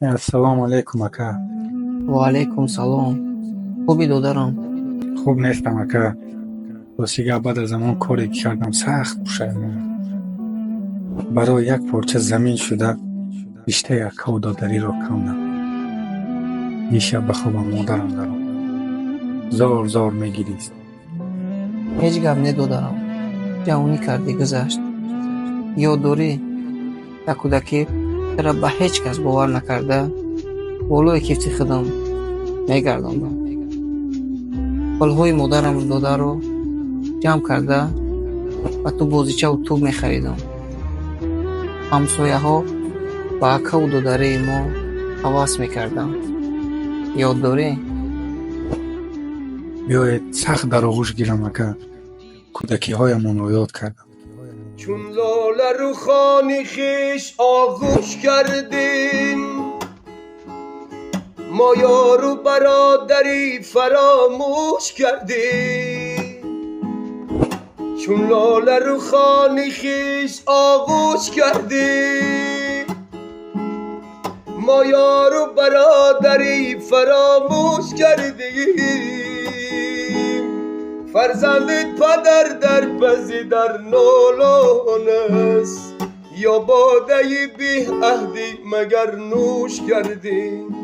Ассалому алайкум, ака. Ва алайкум салом. Хубӣ, додарам? Хуб нестам, ака. Рости гап, баъд аз ҳамон коре ки кардам, сахт пушаймонам. Барои як порча замин шуда риштаи акаву додариро кандам. Дишаб ба хобам модарам даромад. Зор зор мегирист. Ҳеҷ гап не, додарам. Ҷавонӣ кардӣ, гузашт. Ёд дорӣ, дар кӯдакӣ тура ба ҳеҷ кас бовар накарда, болои кифти худам мегардондам. Пулҳои модарам додаро ҷамъ карда, ба ту бозичаву тӯб мехаридам. Ҳамсояҳо ба акаву додарии мо ҳавас мекарданд. Ёд дорӣ? Биёед, сахт дар оғӯш гирам, ака. Кӯдакиҳоямонро ёд кардам. Чун лола рухони хеш оғӯш кардем, мо ёру бародарӣ фаромӯш кардем. Чун лола рухони хеш оғӯш кардем, мо ёру бародарӣ фаромӯш кардем. Фарзанди падар дар пази дар нолон аст, ё бодаи беаҳдӣ магар нӯш кардем.